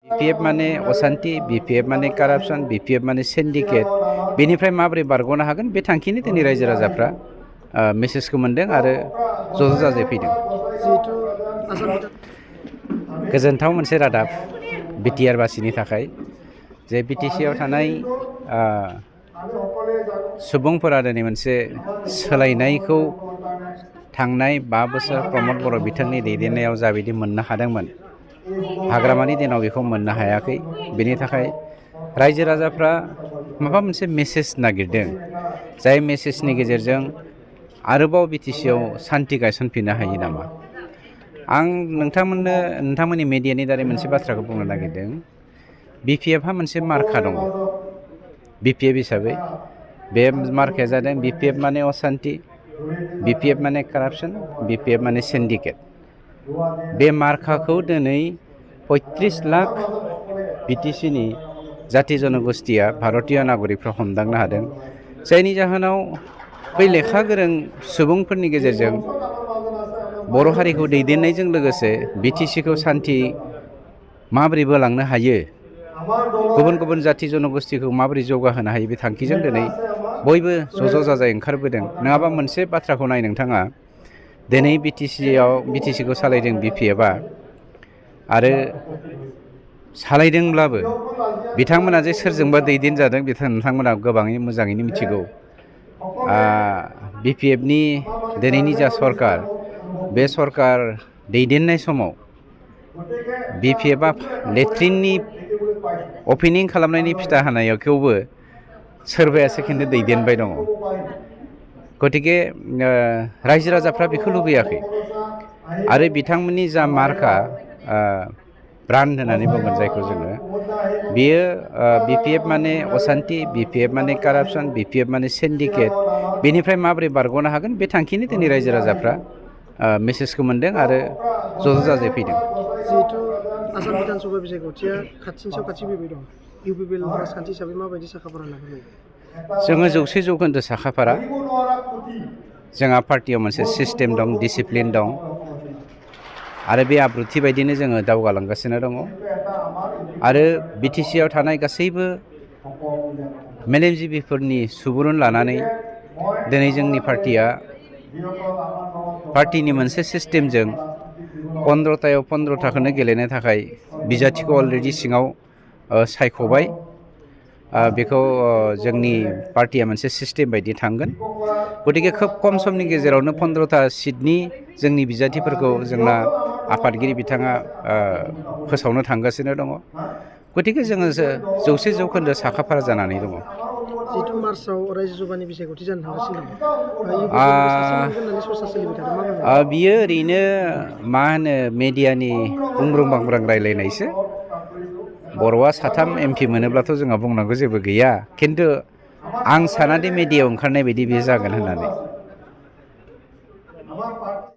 BPF माने असान्थि, BPF माने corruption, BPF माने सिन्डिकेट, बेनिफ्राय माबोरै बारग'नो हागोन बे थांखिनि दिनै रायजो राजाफ्रा मेसेजखौ मोन्दों आरो ज' जाजाय फैदों। गोजोनथाव मोनसे रादाब बिटिआर बासिनि थाखाय जे बिटिसिआव थानाय सुबुंफोरा दिनै मोनसे सोलायनायखौ थांनाय 5 बोसोर प्रमद बर' बिथांनि दैदेननायाव जाबायदि मोननो हादोंमोन, हाग्रामानि दिनाव बेखौ मोननो हायाखै। बेनि थाखाय रायजो राजाफ्रा माबा मोनसे मेसेज नागिरदों, जाय मेसेजनि गेजेरजों आरोबाव बिटिसिआव सान्थि गायसनफिननो हायो नामा। आं नोंथांमोननि मिडियानि दारै मोनसे बाथ्राखौ बुंनो नागिरदों। BPFहा मोनसे मार्का दङ। BPF हिसाबै बे मार्काया जादों BPF माने असान्थि, BPF माने कारापसन, BPF माने सिन्डिकेट। बे मार्काखौ दिनै 35 लाख बिटिसिनि जाथि जनगोष्ठीया भारतीय नागरिकफ्रा हमदांनो हादों, जायनि जाहोनाव बै लेखा गोरों सुबुंफोरनि गेजेरजों बर' हारिखौ दैदेननायजों लोगोसे बिटिसिखौ सान्थि माबोरै बोलांनो हायो, गुबुन गुबुन जाथि जनगोष्ठीखौ माबोरै जौगाहोनो हायो, बे थांखिजों दिनै बयबो ज' जाजाय ओंखारबोदों। नङाबा मोनसे बाथ्राखौ नाय नोंथाङा, दिनै बिटिसिखौ सालायदों BPFआ, आरो सालायदोंब्लाबो बिथांमोना जे सोरजोंबा दैदेनजादों नोंथांमोना गोबाङै मोजाङैनो मिथिगौ। BPFनि दिनैनि जा सरकार, बे सरकार दैदेननाय समाव BPFआ लेट्रिननि अपेनिं खालामनायनि फिथा होनायखौबो सोरबायासो खिन्थु दैदेनबाय दङ। गतिके रायजो राजाफ्रा बेखौ लुबैयाखै। आरो बिथांमोननि जा मार्का ब्रान्ड होननानै बुंगोन जायखौ जोङो, बेयो BPF माने असान्थि, BPF माने कारापसन, BPF माने सिन्डिकेट, बेनिफ्राय माबोरै बारग'नो हागोन बे थांखिनि दिनै रायजो राजाफ्रा मेसेजखौ मोन्दों आरो ज' जाजाय फैदों। जिहेतु आसाम बिधान सभा बिसायख'थिया खाथिनि सायाव खाथि फैबाय दं, UPPL राजखान्थि हिसाबै माबायदि साखाफारा लाबोनाय? जोङो 100% साखाफारा। जोंहा पार्टियाव मोनसे सिस्टेम दं, डिसिप्लिन दं, आरो बे आब्रुथि बायदिनो जोङो दावगालांगासिनो दङ। आरो बिटिसिआव थानाय गासैबो मेलेमजिबिफोरनि सुबुरुन लानानै दिनै जोंनि पार्टिनि मोनसे सिस्टेमजों 15थायाव 15थाखौनो गेलेनो थाखाय बिजाथिखौ अलरेडि सिङाव सायख'बाय। बेखौ जोंनि पार्टिया मोनसे सिस्टेम बायदि थांगोन। गतिके खोब खम समनि गेजेरावनो 15था सिटनि जोंनि बिजाथिफोरखौ जोंना आफादगिरि बिथाङा फोसावनो थांगासिनो दङ। गतिके जोङो 100% साखाफारा जानानै दङ। जिहेतु मार्चआव रायजो सभानि बिसायख'थि जानो थांगासिनो दं, UPPLनिफ्राय सासे मोनगोन होननानै सरसा सोलिबाय थादों, माबोरै? बियो ओरैनो मा होनो मेडियानि बुंब्रुं बांब्रां रायलायनायसो। बर'आ 3 MP मोनोब्लाथ' जोंहा बुंनांगौ जेबो गैया, खिन्थु आं सानादि मेडियायाव ओंखारनाय बायदि बे जागोन होननानै।